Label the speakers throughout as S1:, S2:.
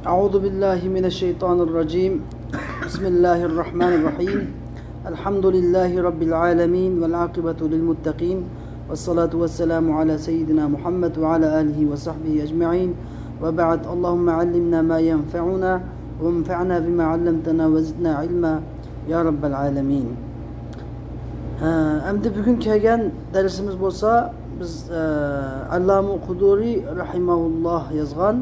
S1: أعوذ بالله من الشيطان الرجيم. بسم الله الرحمن الرحيم. الحمد لله رب العالمين والعاقبة للمتقين والصلاة والسلام على سيدنا محمد وعلى آله وصحبه أجمعين وبعد. اللهم علمنا ما ينفعنا وانفعنا بما علمتنا وزدنا علما يا رب العالمين. Endi bugun kelgan darsimiz bo'lsa, biz Allamu Quduriy rahimahulloh yozgan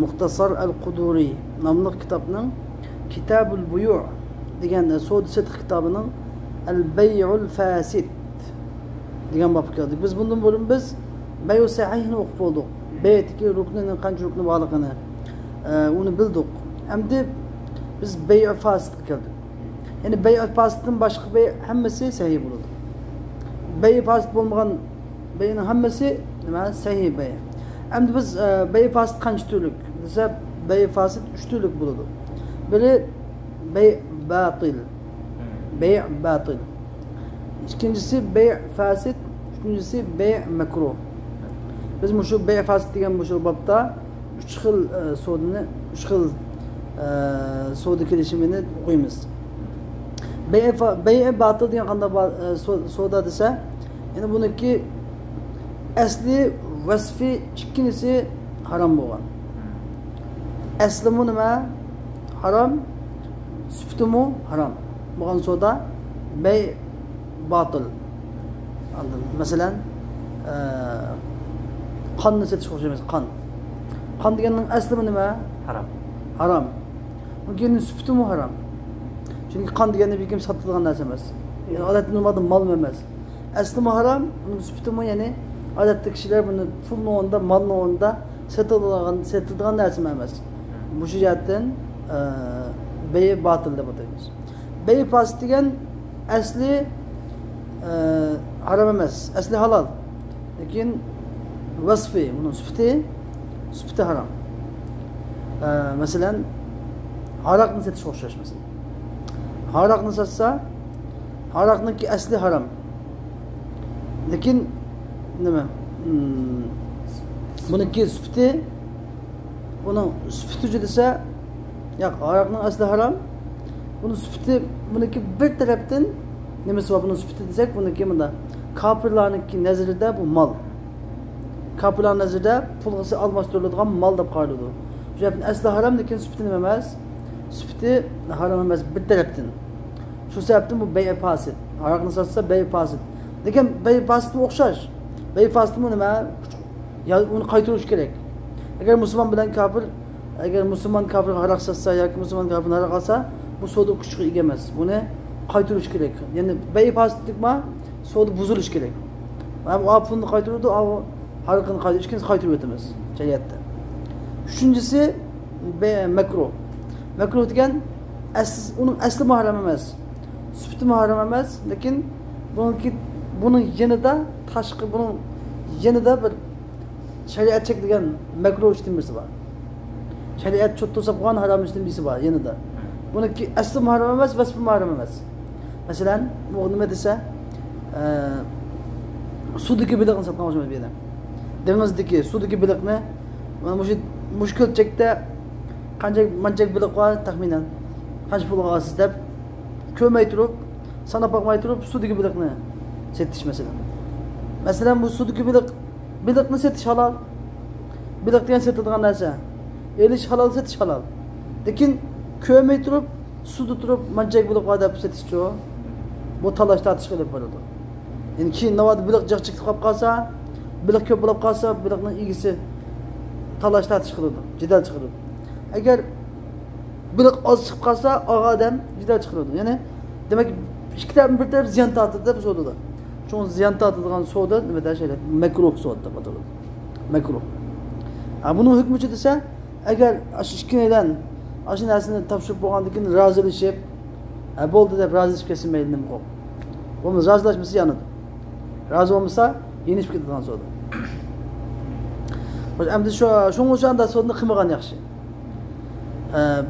S1: Muxtasar al-Quduriy nomli kitobning Kitabul Buyu' degan savdo sotiq kitobining Al-Bay'ul Fasid degan bobga keldik. Biz bundan burun biz Bayu Sahihni o'qib bo'ldik. Bay'dagi ruknining qancha rukni borligini uni bildik. Endi biz Bay'u Fasidga keldik. Yani bey' fasiddan boshqa bey' hammasi sahih bo'ladi. Bey' fasid bo'lmagan bey'ning hammasi nima? Sahih bey'. Endi biz bey' fasid qancha turlik desa, bey' fasid 3 turlik bo'ladi. Biri bey' batil. Bey' batil. Ikkinchisi bey' fasid, uchinchisi bey' makruh. Biz shu bey' fasid degan shu bobda 3 xil savdoni, 3 xil savdo kelishimini o'qiymiz. Bey' batıl degan qanday savdo desa, ya'ni buniki asli vasfi ikkinchisi harom bo'lgan. Aslimi nima? Harom, sifatimi harom bo'lgan savdo bey' batıl. Masalan, qonni sotishga o'xshaymiz, qon. Qon deganning aslimi nima?
S2: Harom.
S1: Harom. Undan sifatimi harom. Chunki qon degani bir kim sotilgan narsa emas. Yani odatda normalda mol emas. Aslimi harom, uning sifatimi, ya'ni odatda kishilar buni pulni o'rnida, molni o'rnida sotiladigan narsa emas. Bu jihatdan bey' batil deb ataymiz. Bey' fasid degan asli harom emas, asli halol. Lekin vasfi, uning sifati harom. Masalan, aroqni sotishga o'xshash masalan. Aroqni sotsa, aroqniki asli harom. Lekin nima? Buniki sifati, buning sifati desa, yo'q, aroqning asli harom. Buni sifati, buniki bir tarafdan nimasi bor, buning sifati desak, buniki bunda kofirlarniki nazarida bu mol. Kofirlar nazarida pulga almashtiriladigan mol deb qaraladi. Shu sababdan asli harom, lekin sifati nima emas? Sifati harom emas bir tarafdan. Shu sababdan bu bey' fasid. Aroqni sotsa bey' fasid. Lekin bey' fasidga o'xshash. Bey' fasidmi nima? Ya uni qaytarish kerak. Agar musulmon bilan kofir, agar musulmon kofirga aroq sotsa yoki musulmon kofirni aroq olsa, bu savdo kuchga ega emas. Buni qaytarish kerak. Ya'ni bey' fasidlikmi? Savdo buzilish kerak. Ham u pulni qaytaradi, u aroqni qaytarib, ikkinchisini qaytarib o'tamiz shariatda. Uchinchisi makruh. Makruh degan uning asli muharram emas. Sifati muharram emas, lekin buning yanida tashqi, buning yanida bir shariat cheklagan makruh ishning birisi bor. Shariat to'sib qo'ygan harom ishning birisi bor yanida. Buniki asli muharram emas, vasfi muharram emas. Masalan, bu nima desa, suvdagi baliqni sotgan o'xshamaydi bu yerda. Dengizdagi suvdagi baliqni mana shu mushkulchakda qancha manchak baliq bor taxminan qancha pulga olasiz deb ko'rmay turib, sanab boqmay turib suvdagi baliqni setish masalan. Masalan, bu suvdagi baliqni setish halol. Baliq degan sotiladigan narsa. Elish halol, setish halol. Lekin ko'rmay turib, suvda turib manchak baliq bor deb setishchi, bu talash tortish qilib boradi. Ya'ni keyin navoda baliq jiq chiqib qolib qolsa, baliq ko'p bo'lib qolsa, baliqning egisi talash tortish qiladi, jidal chiqaradi. Agar baliq oz chiqib qolsa, og'a odam jidal chiqaradi. Ya'ni demak, ikki taraf bir taraf ziyon tortadi bu savdoda. Cho'ng ziyon tortadigan savdo nima deyiladi? Makruh savdo deb ataladi. Makruh. Buning hukmichi desa, agar shu ikkidan shu narsani topshirib bo'lgandan keyin rozilashib, bo'ldi deb rozilashib ketsa mayli nima qilib. Bo'lmasa rozilashmasa yonadi. Rozi bo'lmasa yenishib ketadigan savdo. Endi shuning uchun da savdoni qilmagan yaxshi.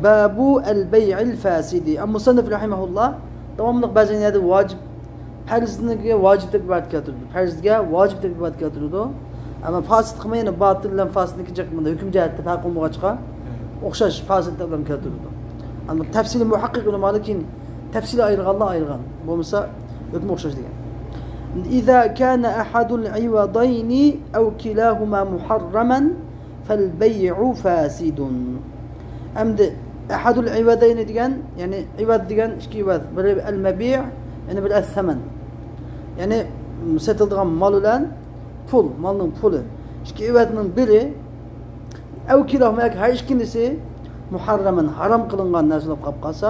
S1: Babu al-bay'il fasidi. Musannif rahimahulloh davomli ba'zi yerda vojib farzni vojib deb iborat keltirdi. Farzga vojib deb iborat keltirdi. Ammo fasid qilmay, yana batil bilan fasidniki jiq bunda hukm jihatda farq bo'lmag'achqa O'xshash fasid deb keltirdi. Ammo tafsili muhaqqiq ulamolar keyin tafsili ayirganlar ayirgan. Bo'lmasa hukmi o'xshash degan. إذا كان أحد العوضين أو كلاهما محرما فالبيع فاسد. Endi ahadul ivadayni degan, ya'ni ivad degan ikki ivad, biri al-mabi' ya'ni biri as-saman. Ya'ni sotiladigan mol bilan pul, molning puli. Ikki ivadning biri ev kilahuma har ikkinchisi muharraman harom qilingan narsa bo'lib qolib qolsa,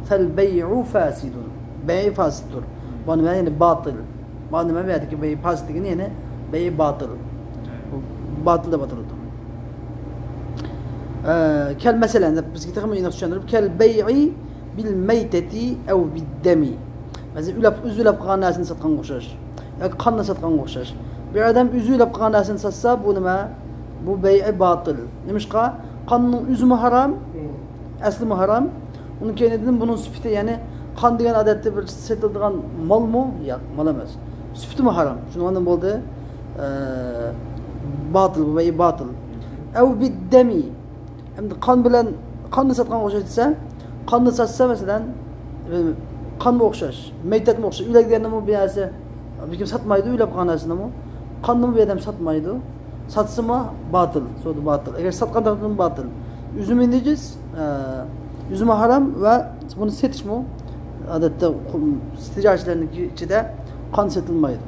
S1: fal bay'u fasidun. Bay fasiddir. Bu nima ya'ni batil. Bu nima ya'ni bay fasid degani ya'ni bay batil. Batil deb ataladi. Kel mesela bizga taxmin aniq tushuntirib, kel bay'i bil maytati aw bid dami. Masalan, ulab uzilib qolgan narsani sotganga o'xshash yoki qonni sotganga o'xshash. Bir odam uzilib qolgan narsani sotsa, bu nima? Bu bay'i batil. Nimishqa? Qonning o'zimi harom, aslimi harom. Uni keyinidan buning sifati, ya'ni qon degan odatda bir sotiladigan molmi? Yo'q, mol emas. Sifatimi harom. Shundan bo'ldi. Batil, bu bay'i batil. Aw bid dami. Endi qon bilan qonni sotgan o'xshash desa, qonni sotsa masalan, qonga o'xshash, maytatga o'xshash, o'lak deganimi bu narsa, bir kim sotmaydi, o'lab qolgan narsani, qonni bu odam sotmaydi. Satsimi batil, so'di batil. Agar sotgan taqdirda batil. Üzümü necis, üzümü haram va buni setishmi odatda tijoratchilarning ichida qon sotilmaydi.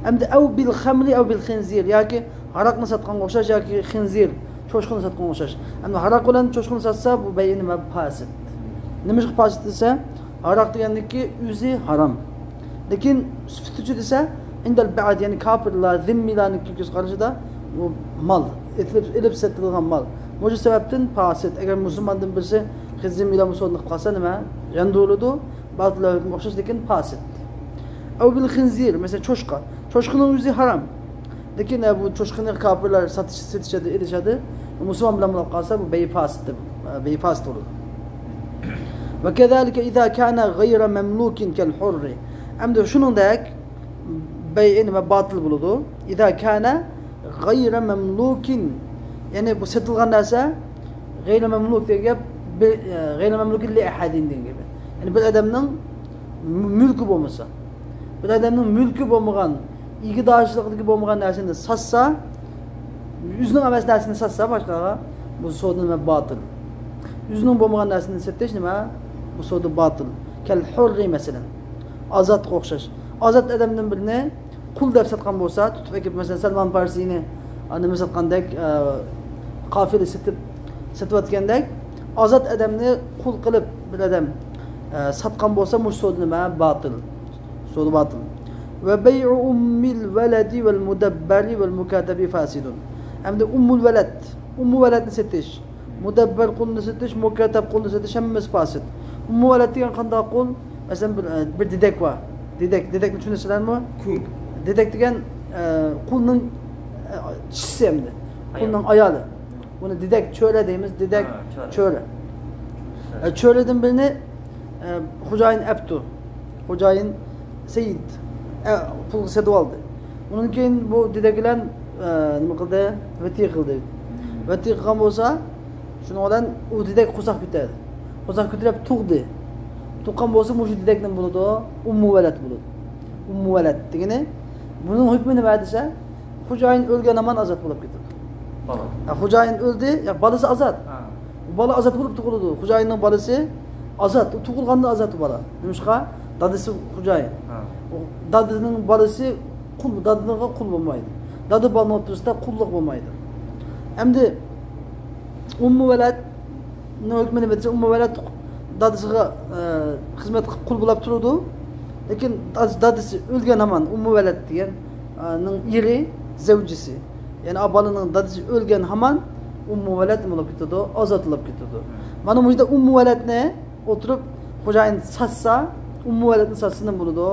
S1: Endi av bil xamri av bil xinzir yoki aroqni sotganga o'xshash yoki xinzir cho'shqini sotganga o'xshash. Endi aroq bilan cho'shqini sotsa bu bay nima fasid. Nima uchun fasid desa, aroq degandiki o'zi harom. Lekin sifati desa, indal ba'd ya'ni kofirlar, zimmilarning ko'z qarashida bu mol, ilib sotilgan mol. Bu sababdan fasid. Agar musulmondan birisi zimmilar musulmon qilib qolsa nima? Yanduriladi, batillar o'xshash, lekin fasid. Av bil xinzir, masalan cho'shqa. Cho'shqining o'zi harom. Lekin bu cho'shqini kofirlar satishadi, ilishadi. Musulmon bilan bo'lib qolsa bu bay fasid deb, bay fasid bo'ladi. Va kazalika iza kana ghayra mamlukin kal hurri. Hamda shuningdek bay nima batil bo'ladi. Iza kana ghayra mamlukin, ya'ni bu sotilgan narsa ghayra mamluk degan gap, ghayra mamlukin li ahadin degan gap. Ya'ni bir odamning mulki bo'lmasa, bir odamning mulki bo'lmagan, igidorchiligidagi bo'lmagan narsani sotsa, o'zining emas narsani sotsa boshqaga, bu savdo nima batil. O'zining bo'lmagan narsani sotish nima? Bu savdo batil. Kal hurri masalan, ozodga o'xshash. Ozod odamdan birini qul deb sotgan bo'lsa, tutib kelib masalan Salmon Farsiyni nima sotgandek, qofila sotayotgandek, ozod odamni qul qilib bir odam sotgan bo'lsa, bu savdo nima? Batil. Savdo batil. Va bay'u ummil valadi val mudabbari val mukatabi fasidun. Hamda ummul valad, ummu valadni setish, mudabbar qulni setish, mukatab qulni setish hammasi fasid. Ummu valad degan qanday qul? Masalan bir dedak bor. Dedak, dedakni tushunasizlarmi?
S2: Kul.
S1: Dedak degan qulning kishisi endi. Qulning ayoli. Buni dedak cho'ra deymiz, dedak cho'ra. Cho'radan birini xo'jayin abdu, xo'jayin Said pulga sotib oldi. Undan keyin bu dedak bilan nima qildi? Vatiy qildi. Vatiy qilgan bo'lsa, shuni bilan u dedak qo'saq ko'tardi. Qo'saq ko'tarib tug'di. Tuqqan bo'lsa, shu dedakdan bo'ladi, ummu valad bo'ladi. Ummu valad degani buning hukmi nima desa, xo'jayin o'lgan hamon ozod bo'lib ketadi.
S2: Bola.
S1: Xo'jayin o'ldi, ya bolasi ozod. Bola ozod bo'lib tug'iladi. Xo'jayinning bolasi ozod, tug'ilganda ozod bola. Nimishqa? Dadasi xo'jayin. Dadasining bolasi qul, dadasiga qul bo'lmaydi. Dada bolani o'rtasida qulluq bo'lmaydi. Endi ummu valad hukmi nima desa, ummu valad dadasiga xizmat qilib qul bo'lib turadi. Lekin dadasi o'lgan hamon ummu valad deganning eri zavjisi, ya'ni bolaning dadasi o'lgan hamon ummu valad bo'lib ketadi, ozod bo'lib ketadi. Mana bu yerda ummu valadni o'tirib xo'jayin satsa, ummu valadni satsa nima bo'ladi?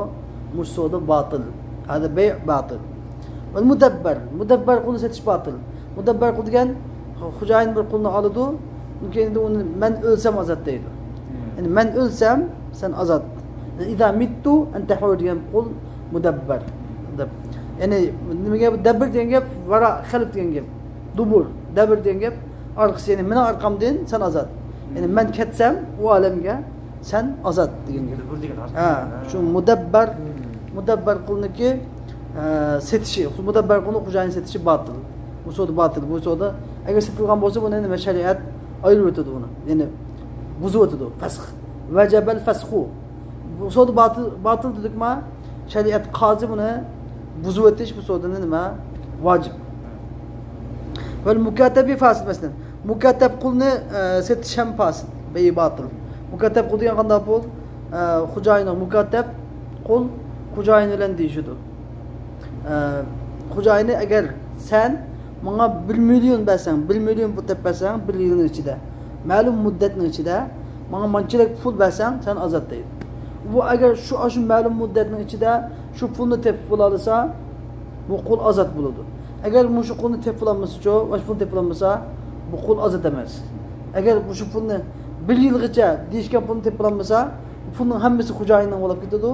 S1: Mush savdo batil. Hada bay' batil. Va mudabbar, mudabbar qulni satish batil. Mudabbar qul degan xo'jayin bir qulni oladi, keyin uni men o'lsam ozod deydi. Ya'ni men o'lsam sen ozod. Iza mittu anta hur degan qul mudabbar deb. Ya'ni nimaga bu dabr degan gap, vara xalf degan gap. Dubur, dabr degan gap Orqasi, ya'ni meni orqamdan sen ozod. Ya'ni men ketsam u olamga sen ozod degan gap. Ha, shu mudabbar, mudabbar qulniki setishi, mudabbar qulni xo'jayin setishi botil. Bu savdo botil, bu savdo agar setilgan bo'lsa, buni nima shariat ayirib o'tadi uni. Ya'ni buzib o'tadi, fasx. Vajabal fasxu. Bu savdo botil, botil dedikmi? Shariat qozi buni buzib o'tish bu savdoni nima? Vojib. Vel mukatabi fasid masalan. Mukatab qulni setish ham fasid, bey botil. Mukatab qul degan qanday pul? Xo'jayini mukatab qul xo'jayini bilan deyishadi. Xo'jayini agar sen menga 1 million bersang, 1 million pul deb bersang, 1 yilning ichida, ma'lum muddatning ichida menga manchalik pul bersang, sen ozod deydi. Bu agar shu ma'lum muddatning ichida shu pulni tepib pul olsa, bu qul ozod bo'ladi. Agar shu pulni tepib olmasa-chu, shu pulni tepib olmasa, bu qul ozod emas. Agar shu pulni 1 yilgacha deyishgan pulni tepib olmasa, bu pulning hammasi xo'jayinning bo'lib ketadi.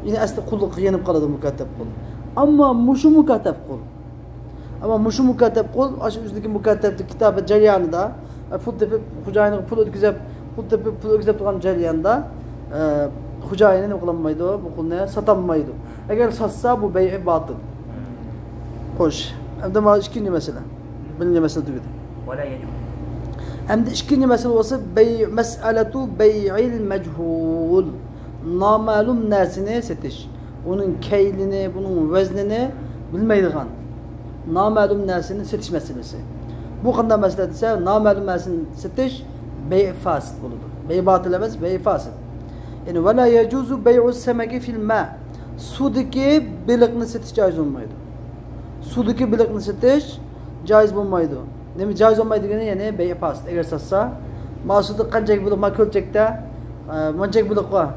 S1: Yine asli qullikka yenib qoladi mukatab qul. Ammo mushu mukatab qul. Ammo mushu mukatab qul, shu o'zidagi mukatabning kitobi jarayonida pul tepib xo'jayiniga pul o'tkazib, pul tepib pul o'tkazib turgan jarayonda xo'jayini nima qilolmaydi? Bu qulni sotolmaydi. Agar sotsa bu bey botil. Xo'sh, endi mana ikkinchi masala. Birinchi masala tugadi. Endi ikkinchi masala bo'lsa bey mas'alatu bey'il majhul. Noma'lum narsani setish. Uning kaylini, buning vaznini bilmaydigan noma'lum narsani setish masalasi. Bu qanday masala desa, noma'lum narsani setish bey fasid bo'ladi. Bey botil emas, bey fasid. Ya'ni va la yajuzu bay'u samaki fil ma. Suvdagi baliqni setish joiz bo'lmaydi. Suvdagi baliqni setish joiz bo'lmaydi. Nima joiz bo'lmaydi degani, ya'ni bey fasid. Agar satsa, ma suvda qanchalik baliq, ma ko'lchakda manchak baliq bor.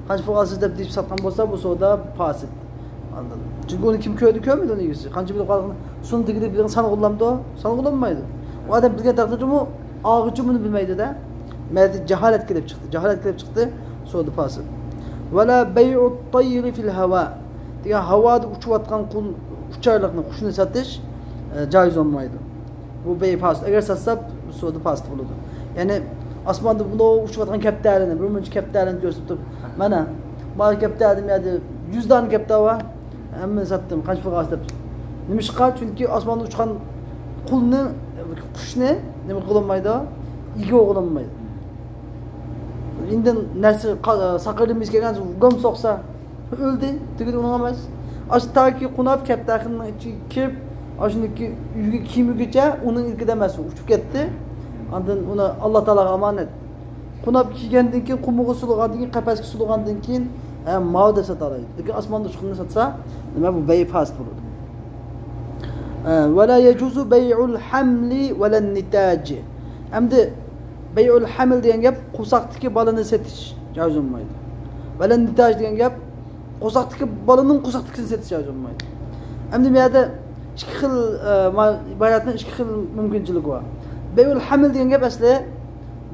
S1: Qancha pul olsiz deb deyib sotgan bo'lsa, bu savdo fasid. Chunki uni kim ko'rdi, ko'rmaydi uni egasi. Qancha baliq borligini suvni tagida bilgan sanqullamdi, sanqullanmaydi. U odam bilgan taqdirda og'ichi buni bilmaydi-da. Mayda jaholat kelib chiqdi. Jaholat kelib chiqdi, savdo fasid. Va la bay'ut tayri fil havo. Degan havoda uchayotgan qul ucharliqni, qushni satish joiz bo'lmaydi. Bu bey fasid. Agar satsa, savdo fasid bo'ladi. Ya'ni osmonda bunday uchayotgan kaptarni, bir muncha kaptarni ko'rsatib turib, mana bor kaptar dedim, ya'ni 100 dona kaptar bor, hammani sotdim, qancha pulga olsiz deb. Nima ishqa? Chunki osmonda uchgan qulni, qushni nima qilinmaydi? Ega qilinmaydi. Endi narsa saqirimiz kelgan, gom soqsa o'ldi, tugadi uning emas. Ash taki qunab kaptarning ichiga kirib, ashuniki uyga kiyimigacha uning ilkida emas, uchib ketdi. Ondan uni Alloh taologa omonat. Qunab kiygandan keyin, qumug'i sulg'andan keyin, qafasga sulg'andan keyin mol deb sota oladi. Lekin osmonda uchqanni sotsa, nima bu bey fasid bo'ladi. Va la yajuzu bay'ul hamli va lan nitaj. Endi bay'ul haml degan gap qo'saqdagi bolani setish joiz bo'lmaydi. Va lan nitaj degan gap qo'saqdagi bolaning qo'saqdikisini setish joiz bo'lmaydi. Endi bu yerda ikki xil iboratning ikki xil mumkinchiligi bor. Bay'ul haml degan gap asli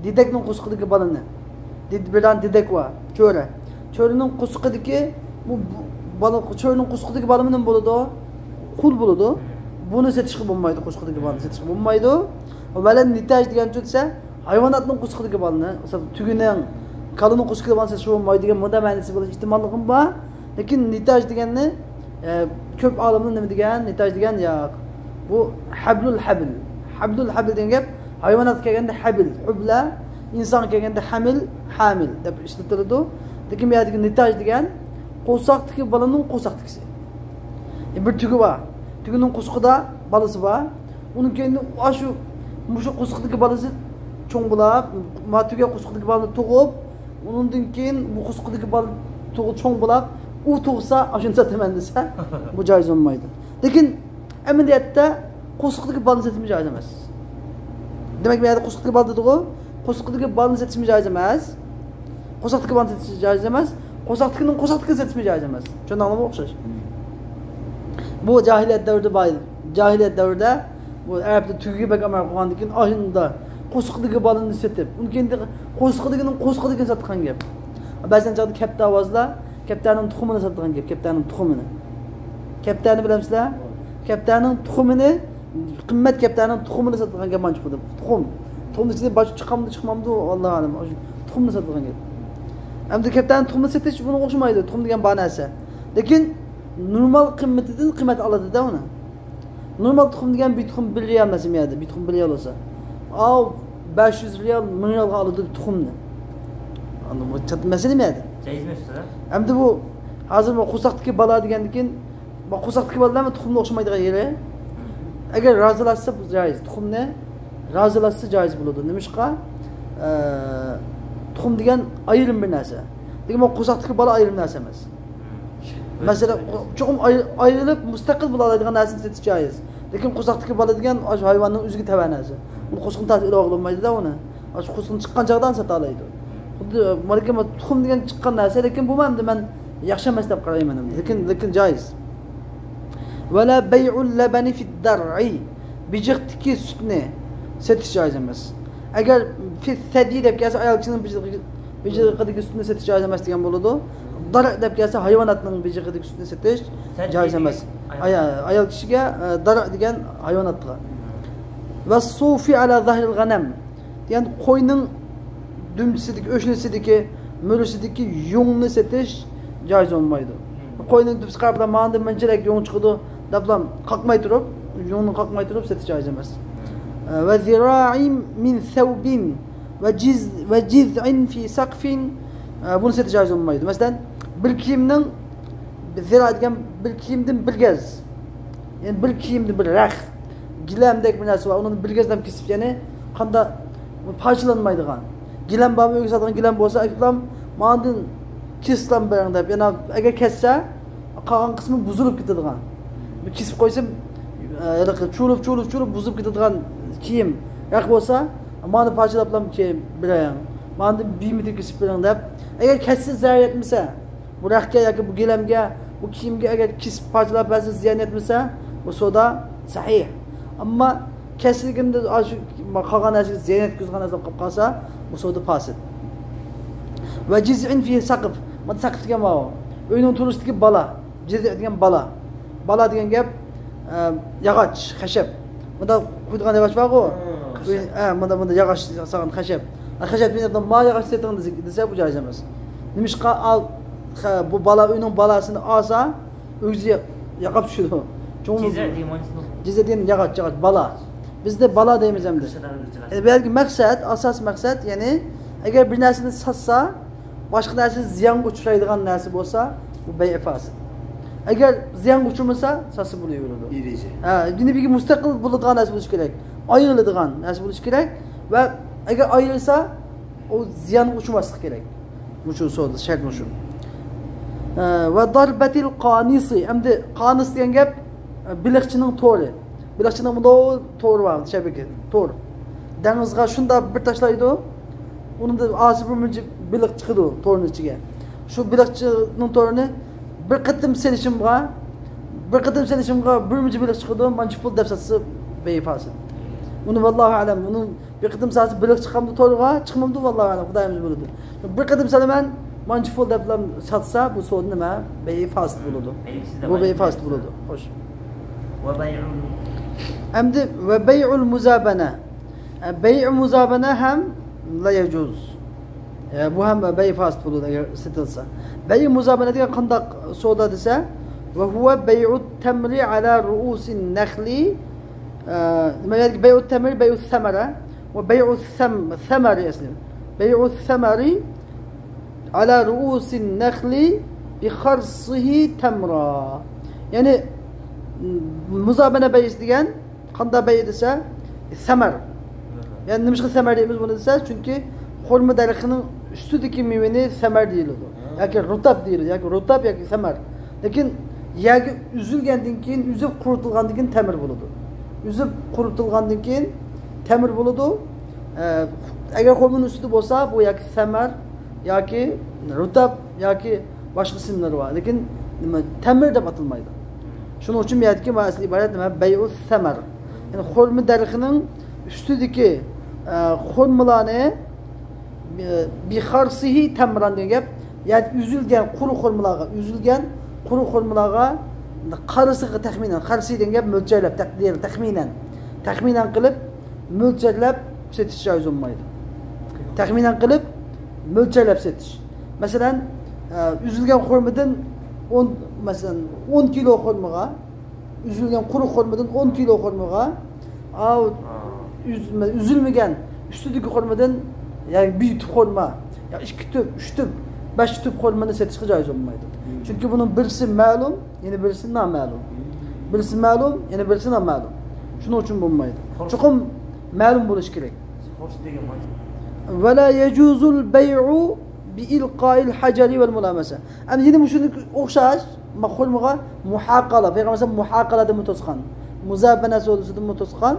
S1: didakning qo'sqidagi bolani. Bilan didak bor, cho'ra. Cho'rining qo'sqidagi bu bola, cho'rining qo'sqidagi bola nima bo'ladi? Qul bo'ladi. Buni setishga bo'lmaydi, qo'sqidagi bolani setishga bo'lmaydi. Va lan nitaj degan desa, hayvonotning qo'sqidagi bolani, masalan, tugining, kalining qo'sqidagi bolani setishga bo'lmaydi degan bunda ma'nosi bo'lish ehtimolligi bor. Lekin nitaj deganni ko'p olimlar nima degan? Nitaj degan yo'q. Bu hablul habl. Hablul habl degan gap hayvonot kelganda habl, hubla, inson kelganda hamil, hamil deb ishlatiladi. Lekin bu yerdagi nitaj degan qo'saqdagi bolaning qo'saqdikisi. Bir tugi bor. Tugining qo'sqida bolasi bor. Uning keyin shu mushu qo'sqidagi bolasi cho'ng bo'lib, ma tuga qo'sqidagi bolani tug'ib, undan keyin bu qo'sqidagi bola tug'ib cho'ng bo'lib, u tug'sa, shuni sotaman desa, bu joiz bo'lmaydi. Lekin amaliyotda qo'sqidagi bolani sotishmi joiz emas. Demak, bu yerda qo'sqidagi bola dedi-ku, qo'sqidagi bolani sotishmi joiz emas. Qo'saqdagi bolani sotish joiz emas. Qo'saqdikining qo'saqdikini sotishmi joiz emas. Tushundingmi o'xshash? Bu jahiliyat davrida bor edi. Jahiliyat davrida bu arabda tugiga bak amal qilgandan keyin oshunda qo'sqidagi bolani sotib, undan keyin qo'sqidagining qo'sqidagini sotgan gap. Ba'zan chaqda kapta ovozlar, kaptaning tuxumini sotgan gap, kaptaning tuxumini. Kaptani bilamizlar? Kaptaning tuxumini Qimmat kaptarning tuxumini sotilgan gap mancha pul. Tuxum. Tuxumni ichida bosh chiqamdi, chiqmamdi, Allohu a'lam. Tuxumni sotilgan gap. Endi kaptarning tuxumini satish buni o'xshamaydi, tuxum degan bor narsa. Lekin normal qimmatidan qimmat oladi-da uni. Normal tuxum degan bir tuxum 1 riyal masalan yerda, bir tuxum 1 riyal bo'lsa. Av 500 riyal, 1000 riyalga oladi tuxumni. Anladın mı? Çatı mesele mi edi?
S2: Caiz mi usta?
S1: Hem bu hazır bu qo'saqdagi bala degandan bu qo'saqdagi bolalarmi tuxumni o'xshamaydigan yeri. Agar razılashsa bu joiz. Tuxumni razılashsa joiz bo'ladi. Nimishqa? Tuxum degan ayrim bir narsa. Lekin bu qo'saqdagi bala ayrim narsa emas. Mesela cho'qim ayrilib mustaqil bo'la oladigan narsani satish joiz. Lekin qo'saqdagi bala degan hayvonning o'ziga tava narsa. Uni qo'sqini tortib ilova qilolmaydi-da uni. Shu qo'sqin chiqqan chog'dan sota oladi. Xuddi malika tuxum degan chiqqan narsa, lekin bu endi men yaxshi emas deb qarayman. Lekin joiz. Vala bay'ul labani fi dar'i. Bijiqdiki sutni satish joiz emas. Agar fi sadi deb kelsa ayol kishining bijiqidagi sutni satish joiz emas degan bo'ladi. Dar deb kelsa hayvonotning bijiqidagi sutni satish joiz emas. Ayol kishiga dar degan hayvonotga. Va sufi ala zahril g'anam. Degan qo'yning dumchisidagi, o'shnisidagi, mo'risidagi yungni satish joiz bo'lmaydi. Qo'yning dumchisi qarab manda munchalik yung chiqadi deblam qoqmay turib, yungni qoqmay turib satish joiz emas. Va zira'in min thawbin va jiz va jiz'in fi saqfin buni satish joiz bo'lmaydi. Masalan, bir kiyimning zira degan bir kiyimdan bir gaz. Ya'ni bir kiyimdan bir rax, gilamdek bir narsa bor, uni bir gazdan kesib, ya'ni qanda parchalanmaydigan. Gilam bormi, uyga sotadigan gilam bo'lsa, aklam mandan keslam bering deb, yana agar kessa qolgan qismi buzilib ketadigan. Kesib qo'ysam, chulib buzilib ketadigan kiyim yo'q bo'lsa, mani parchalab kiyim berang. Mandan 1 metr kesib bering deb, agar kessa zarar yetmasa, bu raxga yoki bu gilamga, bu kiyimga agar kesib parchalab bersa ziyon yetmasa, bu savdo sahih. Ammo kesilganda shu qolgan narsaga ziyon yetkazgan narsa qolib qolsa, bu savdo fasid. Va jiz'in fi saqf. Mana saqf degan bor. Uyning turisidagi bala, jiz' degan bala. Bala degan gap yog'och, xashab. Bunda qo'ydigan yog'och bor-ku. Ha, bunda yog'och solgan xashab. Xashab degan ma yog'och seting desa bu joiz emas. Nimishqa al bu bala uyning balasini olsa, o'zi yoqib tushadi. Jiz' degan yog'och, yog'och bala. Bizda bala deymiz endi. Belki maqsad, asos maqsad, ya'ni agar bir narsani satsa, boshqa narsa ziyonga uchraydigan narsa bo'lsa, bu bay' fasid. Agar ziyonga uchramasa, satsa bo'laveradi. Ha, yine bir mustaqil bo'ladigan narsa bo'lishi kerak. Ayriladigan narsa bo'lishi kerak va agar ayrilsa, u ziyonga uchmaslik kerak. Bu shu savdo shart shu. Va darbatil qanisi. Endi qanis degan gap biliqchining to'ri. Biliqchining bunday to'ri bor, shabaka, to'r. Dengizga shunda bir tashlaydi, unda ozi bir muncha biliq chiqadi to'rning ichiga. Shu biliqchining to'rini bir qitim selishimga, bir muncha biliq chiqadi, mancha pul deb satsa befasid. Uni vallohu alam, uni bir qitim salsa biliq chiqamdi to'rga, chiqmamdi vallohu alam, Xudoyimiz biladi. Bir qitim salaman, mancha pul deb satsa, bu savdo nima? Befasid bo'ladi. Bu befasid bo'ladi. Xo'sh.
S2: Va bay'ul
S1: Endi va bay'ul muzabana. Bay' muzabana ham la yajuz. Bu ham bay' fasid bo'ladi agar satilsa. Bay' muzabana degan qanday savdo desa, va huwa bay'ut tamri ala ru'usin nakhli. Nima yoki bay'ut tamri, bay'ut samara va bay'ut samari asli. Bay'ut samari ala ru'usin nakhli bi kharsihi tamra. Ya'ni muzabana bay'si degan qanday bay' desa, samar. Ya'ni nima uchun samar deymiz buni desa, chunki xurmo daraxining ustidagi mevani samar deyiladi. Yoki rutab deyiladi, yoki rutab yoki samar. Lekin yerga uzilgandan keyin, uzib quritilgandan keyin tamir bo'ladi. Uzib quritilgandan keyin tamir bo'ladi. Agar xurmoning ustida bo'lsa, bu yoki samar yoki rutab yoki boshqa ismlar bor. Lekin nima tamir deb atalmaydi. Shuning uchun bu yerdagi asli iborat nima? Bay'us samar. Ya'ni xurmo daraxining ustidagi xurmolarni bi kharsihi tamran degan gap, ya'ni uzilgan quruq xurmolarga, qarisiga taxminan, qarisi degan gap mo'ljallab, taqdir, taxminan. Taxminan qilib mo'ljallab setish joiz bo'lmaydi. Taxminan qilib mo'ljallab setish. Masalan, uzilgan xurmadan 10, masalan 10 kilo xurmaga, uzilgan quruq xurmadan 10 kilo xurmaga, uzilmagan ustidagi xurmadan ya'ni bir tup xurma, ya 2 tup, 3 tup, 5 tup xurmani setishga joiz bo'lmaydi. Chunki bunun birisi ma'lum, yana birisi noma'lum. Birisi ma'lum, yana birisi noma'lum. Shuning uchun bo'lmaydi. Chuqur ma'lum bo'lish kerak. Va la yajuzul bay'u bi ilqa'il hajari wal mulamasa. Am yana shunga o'xshash xurmaga muhaqala, payg'ambar muhaqalada mutosqan. Muzabana savdosida mutosqan,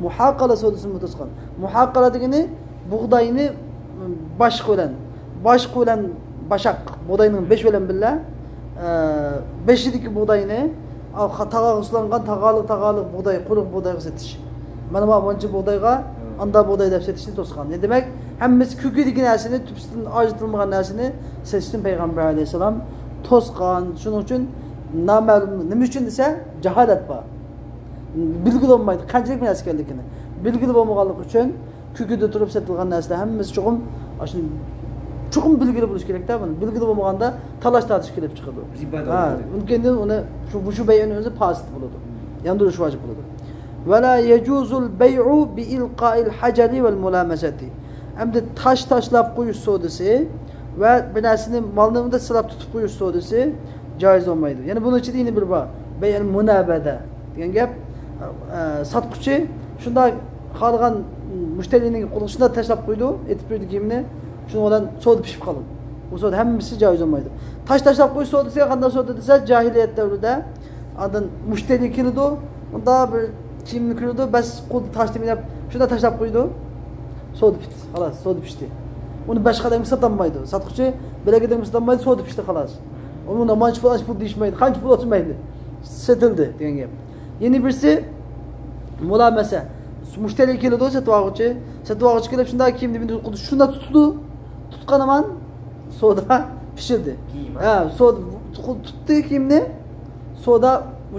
S1: muhaqala savdosida mutosqan. Muhaqala degani bug'doyni bosh bilan, bosh bilan bashaq, bug'doyning 5 bilan billa, 5idagi bug'doyni tag'oq uslangan tag'aliq bug'doy, quruq bug'doyga setish. Mana bu buncha bug'doyga anda bug'doy deb setishni to'sgan. Ne demak? Hammasi ko'kidagi narsani, tupsidan ajratilmagan narsani setishni payg'ambar alayhisalom to'sgan. Shuning uchun noma'lum, nima uchun desa, jaholat bor. Bilgili bo'lmaydi qanchalik narsa ekanligini. Bilgili bo'lmaganligi uchun ko'kida turib setilgan narsalar hammasi chuqur, chuqur bilgili bo'lish kerakda buni. Bilgili bo'lmaganda talash tortish kelib chiqadi. Ha, mumkin uni shu bay'ning o'zi fasid bo'ladi. Yondirish vojib bo'ladi. Va la yajuzul bay'u bi ilqa'il hajari wal mulamasati. Hamda tosh tashlab qo'yish savdosi va bir narsani molni unda silab tutib qo'yish savdosi joiz bo'lmaydi. Ya'ni buning ichida yana bir bor. Bay'al munabada degan gap, sotquchi shunday xohlagan mushtarining qo'liga shunday tashlab qo'ydi, etib berdi kiyimni. Shuni bilan savdo pishib qoldi. Bu savdo hammasi joiz bo'lmaydi. Tosh tashlab qo'yish savdosiga qanday savdo desa, jahiliyat davrida ondan mushtari keladi, unda bir kiyimni ko'rdi, bas qo'lda toshni minib shunday tashlab qo'ydi. Savdo bitdi, xolos, savdo pishdi. Uni boshqa odamga sotolmaydi. Sotquchi bilagidan sotolmaydi, savdo pishdi xolos. Uni mancha pul, pul deyishmaydi, qancha pul olmaydi. Setildi degan gap. Yana birisi mulamasa. Mushtari keladi, sotib olg'uchi, sotib olg'uchi kelib shunday kiyimni shunday tutdi. Tutqanaman savdo pishirdi. Ha, savdo tutdi kiyimni, savdo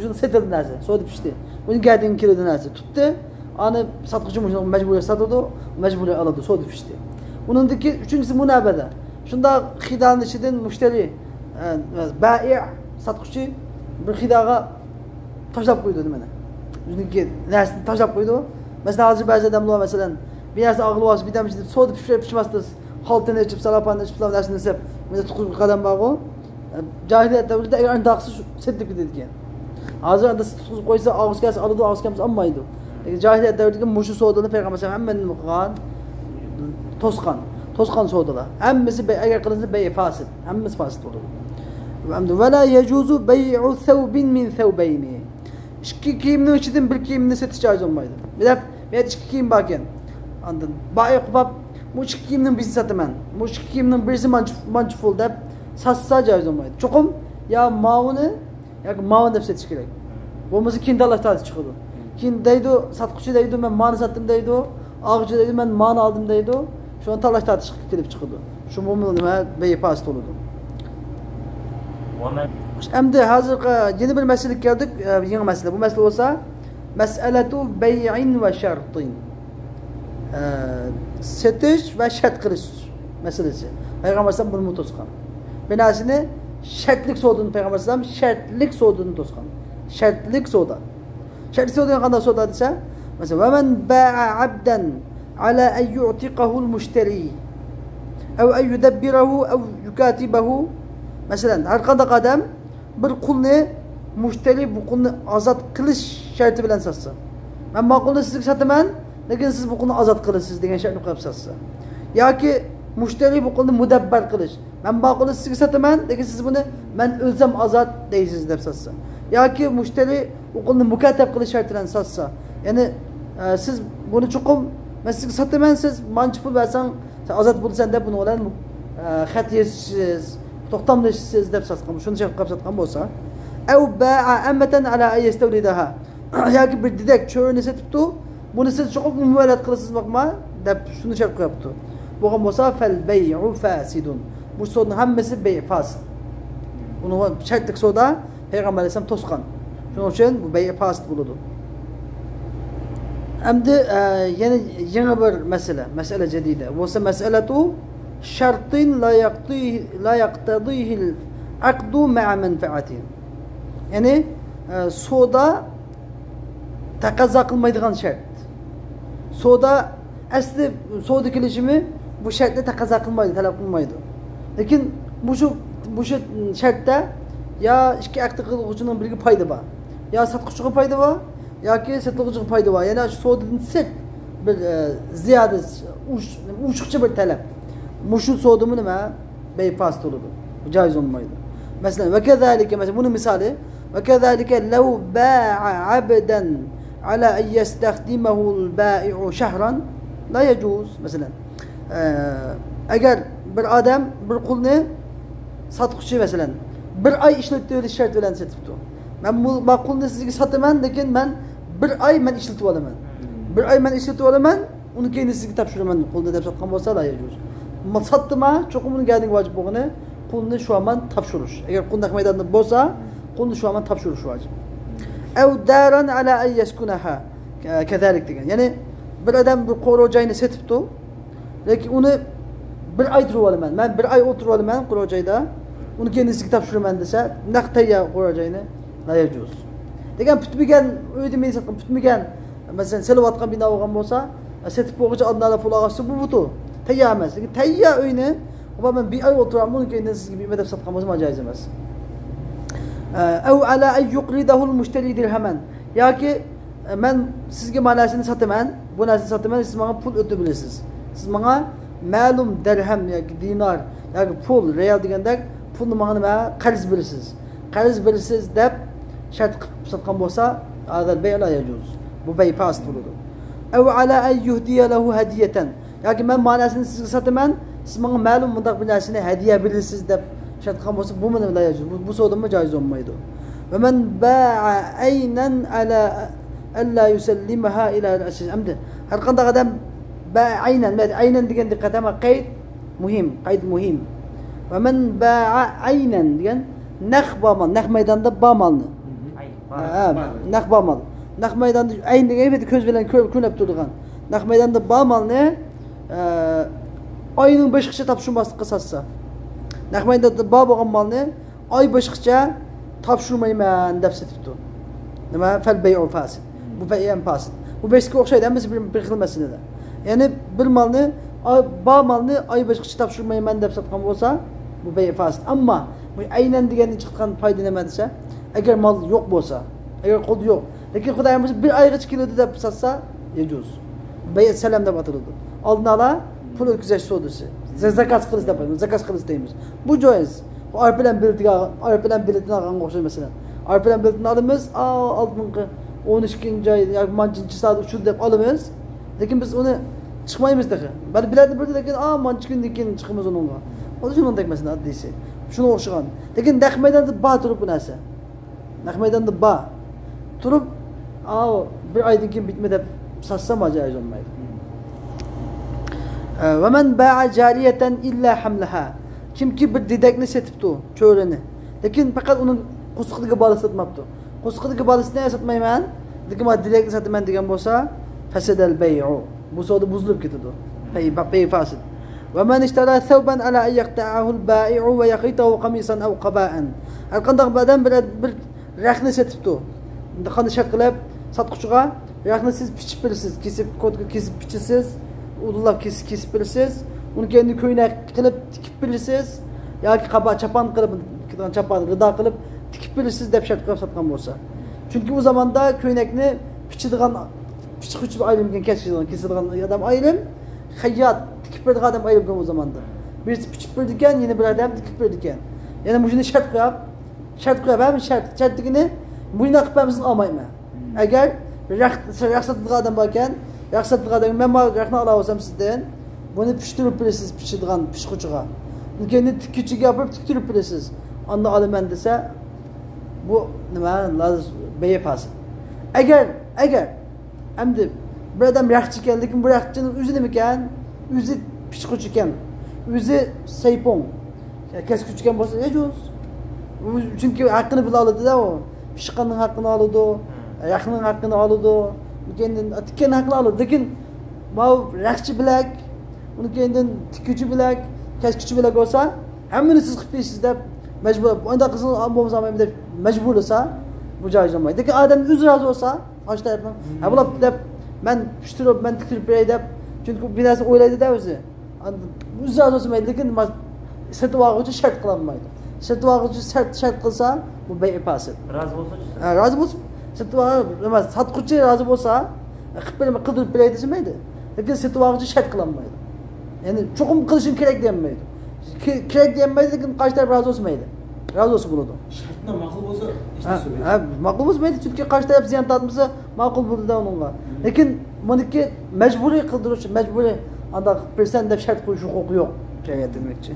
S1: shuni setildi narsa, savdo pishdi. Uni gardin keladi narsa tutdi. Ani sotquchi majburiy sotadi, majburiy oladi, savdo pishdi. Uningdagi uchinchisi munabada. Shunda xidani ichidan mushtari, bai' sotquchi bir xidaga tashlab qo'ydi nimani. O'ziniki narsani tashlab qo'ydi. Masalan, hozir ba'zi odamlar masalan, bir narsa og'ilib olsa, bir dam ichida savdo pishirib pishmasdan xoltini ichib, salapanni ichib, narsani isib, mana tuqib qadam bor-ku. Jahiliyat davrida agar andaqsi setilib ketadi ekan. Hozir anda tutqizib qo'ysa, og'iz kelsa oladi, og'iz kelmasa olmaydi. Lekin jahiliyat davridagi mushu savdoni payg'ambar hamma nima qilgan? To'sqan. To'sqan savdolar. Hammasi agar qilinsa bay' fasid, hammasi fasid bo'ladi. Va la yajuzu bay'u thawbin min thawbayni. Ikki kiyimning ichidan bir kiyimni setish joiz bo'lmaydi. Bilab, men ikki kiyim bor ekan. Ondan bai' qilib, bu ikki kiyimning birini sotaman. Bu ikki kiyimning birisi manchi pul deb satsa joiz bo'lmaydi. Chuqur ya mavuni yoki mavun deb setish kerak. Bo'lmasa keyin talash tortish chiqadi. Keyin deydi, sotquchi deydi, men mani sotdim deydi, og'chi deydi, men mani oldim deydi. Shuni talash tortish kelib chiqadi. Shu nima bay' fasid bo'ladi. Endi hozir yana bir masalaga keldik, yangi masala. Bu masala bo'lsa, masalatu bay'in va shartin. Setish va shart qilish masalasi. Payg'ambar sollallohu alayhi vasallam buni to'sgan. Bir narsani shartlik savdoni payg'ambar sollallohu alayhi vasallam shartlik savdoni to'sgan. Shartlik savdo. Shartlik savdo qanday savdo desa, masalan, va man ba'a 'abdan ala an yu'tiqahu al-mushtari aw an yudabbirahu aw yukatibahu. Masalan, har qanday odam bir qulni mushtari bu qulni ozod qilish sharti bilan sotsa. Men bu qulni sizga sotaman, lekin siz bu qulni ozod qilasiz degan shartni qo'yib sotsa. Yoki mushtari bu qulni mudabbar qilish. Men bu qulni sizga sotaman, lekin siz buni men o'lsam ozod deysiz deb sotsa. Yoki mushtari u qulni mukatab qilish sharti bilan sotsa. Ya'ni siz buni chuqur men sizga sotaman, siz mancha pul bersang, sen ozod bo'lasan deb buni bilan xat yozasiz, to'xtamlashsiz deb sotgan, shuni shart qilib sotgan bo'lsa, aw ba'a amatan ala ay yastawlidaha. Yoki bir didak cho'rini sotibdi, buni siz chuqur muvalat qilasiz boqma deb shuni shart qo'yibdi. Bo'lgan bo'lsa fal bay'u fasidun. Bu savdoning hammasi bay' fasid. Uni shartlik savdo Peygamber Aleyhisselam to'sgan. Shuning uchun bu bay fasid bo'ladi. Endi yana yangi bir masala, masala jadida. Bo'lsa masalatu shartin la yaqtadihi al-aqdu ma'a manfaati. Ya'ni savdo taqozo qilmaydigan shart. Savdo asli savdo kelishimi bu shartni taqozo qilmaydi, talab qilmaydi. Lekin bu shu shartda ya ikki aqd qiluvchining biriga foyda bor, ya sotuvchiga foyda bor, yoki sotuvchiga foyda bor. Ya'ni shu savdodan sirt bir ziyoda uchuqchi bir talab. Mushu savdomi nima? Beyfas bo'ladi. Joiz bo'lmaydi. Masalan, va kazalika, masalan, buni misoli, va kazalika law ba'a 'abdan ala an yastakhdimahu al-ba'i'u shahran la yajuz. Masalan, agar bir odam bir qulni sotquchi masalan bir oy ishlatib berish shart bilan sotibdi. Men bu qulni sizga sotaman, lekin men bir oy men ishlatib olaman. Bir oy men ishlatib olaman, uni keyin sizga topshiraman qulni deb sotgan bo'lsa la yajuz. Sotdimi, cho'qim uni gardinga vojib bo'lgani qulni shu aman topshirish. Agar qul naq maydonda bo'lsa, qulni shu aman topshirish vojib. Aw daran ala an yaskunaha kazalik degan. Ya'ni bir odam bir qo'rov joyini sotibdi, lekin uni bir oy turib olaman. Men bir oy o'tirib olaman qo'rov joyda. Uni keyin sizga topshiraman desa, naq tayyor qo'rov joyini la yajuz. Degan bitmagan uyni men sotgan, bitmagan, masalan, selayotgan bino bo'lgan bo'lsa, sotib bo'lguncha oldin pul olsa bu butu. Tayyor emas. Lekin tayyor uyni men bir oy o'tiraman, uni keyin sizga bir deb sotgan bo'lsa joiz emas. Aw ala ay yuqridahu al-mushtari dirhaman. Yoki men sizga ma'nosini sotaman, bu narsani sotaman, siz menga pul o'tib bilasiz. Siz menga ma'lum dirham yoki dinar yoki pul, real degandek pulni menga nima qarz berasiz. Qarz berasiz deb shart qilib sotgan bo'lsa, hadal bay la yajuz. Bu bay fasid bo'ladi. Aw ala ay yuhdiya lahu hadiyatan. Yoki men ma'nosini sizga sotaman, siz menga ma'lum bundaq bir narsani hadiya berasiz deb shart qilgan bo'lsa, bu nima la yajuz. Bu savdomi joiz bo'lmaydi. Va man ba'a aynan ala alla yusallimaha ila ra'si. Amdi har qanday odam ba'a aynan, aynan degan diqqat ama qayd muhim, qayd muhim. Va man ba'a aynan degan naq bor, naq maydonda bor molni. Naq bor mol. Naq maydonda ayn degan ko'z bilan ko'rib turgan. Naq maydonda bor molni oyning boshqacha topshirmaslikqa sotsa. Naq maydonda bor bo'lgan molni oy boshqacha topshirmayman deb sotibdi. Nima? Fal bay'u fasid. Bu bay ham fasid. Bu beshga o'xshaydi, hammasi bir xil masalada. Ya'ni bir molni bor molni oy boshqacha topshirmayman deb sotgan bo'lsa, bu bay fasid. Ammo bu aynan degandan chiqqan foyda nima desa, agar mol yo'q bo'lsa, agar qo'lda yo'q, lekin Xudoyimiz bir oygacha keladi deb sotsa, yajuz. Bay salam deb ataladi. Oldin ola pul o'tkazish savdosi. Zakaz qilish deb aytamiz, zakaz qilish deymiz. Bu joiz. Bu arp bilan biletiga, arp bilan biletini olganga o'xshaydi masalan. Arp bilan biletini olamiz, oldingi 12-oy yoki manchi soat uchun deb olamiz. Lekin biz uni chiqmaymiz daha. Bali biletni berdi, lekin manchi kundan keyin chiqamiz unga. O'zi shunday masalan oddiysi. Shuni o'xshagan. Lekin naq maydonda bor turib bu narsa. Naq maydonda bor turib, bir oydan keyin bitma deb sotsam joiz bo'lmaydi. Va man ba'a jariyatan illa hamlaha. Kimki bir didakni sotibdi, cho'rini. Lekin faqat uning qo'sqidagi bolasi sotmabdi. Qo'sqidagi bolasini sotmayman, lekin men didakni sotaman degan bo'lsa, fasadal bay'u. Bu savdo buzilib ketadi. Bay fasid. Va man ishtara thawban ala an yaqta'ahu al-ba'i'u va yaqitahu qamisan aw qaba'an. Har qanday odam bir raxni sotibdi. Qanday shart qilib sotquchiga raxni siz pichib berasiz, kesib, kodga kesib pichasiz, udulab kesib berasiz, uni keyin ko'ynak qilib tikib berasiz yoki qaba chapan qilib, chapan g'ido qilib tikib berasiz deb shart qilib sotgan bo'lsa. Chunki u zamonda ko'ynakni pichadigan, pichquchi ayrimgan, kesadigan odam ayrim, xayyot tikib beradigan odam ayrim u zamonda. Birisi pichib berdi ekan, yana bir odam tikib berdi ekan. Ya'ni buni shart qo'yib, shart qo'yib, ham shart degani buni qilib beramiz olmayman. Agar raxt sotadigan odam bor ekan, raxt sotadigan odam men raxtni ola olsam sizdan, buni pishtirib berasiz, pichadigan pishquchiga. Keyin tikuvchiga olib tiktirib berasiz. Onda olaman desa, bu nima? Bay fasid. Agar endi bir odam raxtchi ekan, lekin bu raxtchining o'zi nima ekan? O'zi pichquchi ekan, o'zi saypon keskuchi ekan bo'lsa, yajuz. Chunki haqqini bila oladi-da u. Pishqonning haqqini oladi, raqning haqqini oladi, keyin tikkan haqqini oladi. Lekin mau raqchi bilak, uni keyin tikuvchi bilak, keskuchi bilak bo'lsa, hammani siz qilib berasiz deb majbur, unda qilsin bo'lmasa deb majburlasa, bu joiz bo'lmaydi. Lekin odam o'zi rozi bo'lsa, qarshi tarafdan, ha bular deb men pishtirib, men tiktirib beray deb, chunki bir narsa o'ylaydi-da o'zi. O'zi rozi bo'lmaydi, lekin sotib olguvchi shart qilolmaydi. Sotib olguvchi shart qilsa, bu bay fasid.
S2: Rozi bo'lsa-chi?
S1: Ha, rozi bo'lsa, sotib emas, sotquvchi rozi bo'lsa, qilib beraman, qildirib beray demaydi. Lekin sotib olguvchi shart qilolmaydi. Ya'ni cho'qim qilishim kerak demaydi. Kerak demaydi, lekin qarshi taraf rozi bo'lmaydi. Rozi bo'lsa bo'ladi.
S3: Shartdan ma'qul bo'lsa, hech narsa bo'lmaydi.
S1: Ha, ma'qul bo'lmaydi, chunki qarshi taraf ziyon tortmasa ma'qul bo'ladi uningga. Lekin buniki majburiy qildirish, majburiy anda qilib bersan deb shart qo'yish huquqi yo'q shariat demakchi.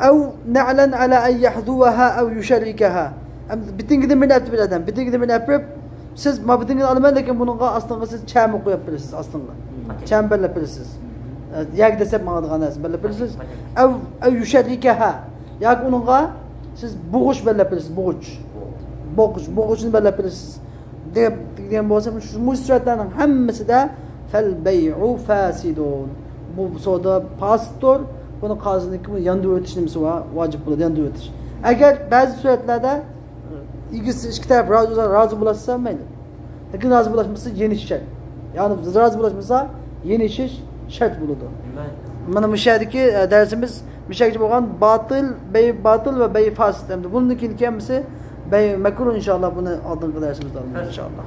S1: Av na'lan ala an yahduha aw yusharrikaha. Bitingidan birini olib beradi, bitingidan birini olib berib, siz ma bitingini olaman, lekin buningga ostinga siz chami qo'yib berasiz, ostinga. Cham belab berasiz. Yak desam mangadigan narsa belab berasiz. Av yusharrikaha. Yoki uningga siz bo'g'ish belab berasiz, bo'g'ich. Bo'g'ish, bo'g'ishni belab berasiz. Degan bo'lsa, shu suratlarning hammasida fal bay'u fasidun. Bu savdo fasiddir. Buni qoziniki yondirib o'tish nimasi vojib bo'ladi, yondirib o'tish. Agar ba'zi suratlarda ikisi ikki taraf rozi bo'lsa mayli. Lekin rozi bo'lmasa yenishish shart. Ya'ni rozi bo'lmasa yenishish shart bo'ladi. Mana bu yerdagi darsimiz mushaga bo'lgan botil, bay botil va bay fasid. Endi bundan keyingi hammasi bay makruh inshaalloh, buni oldingi darsimizda olamiz inshaalloh.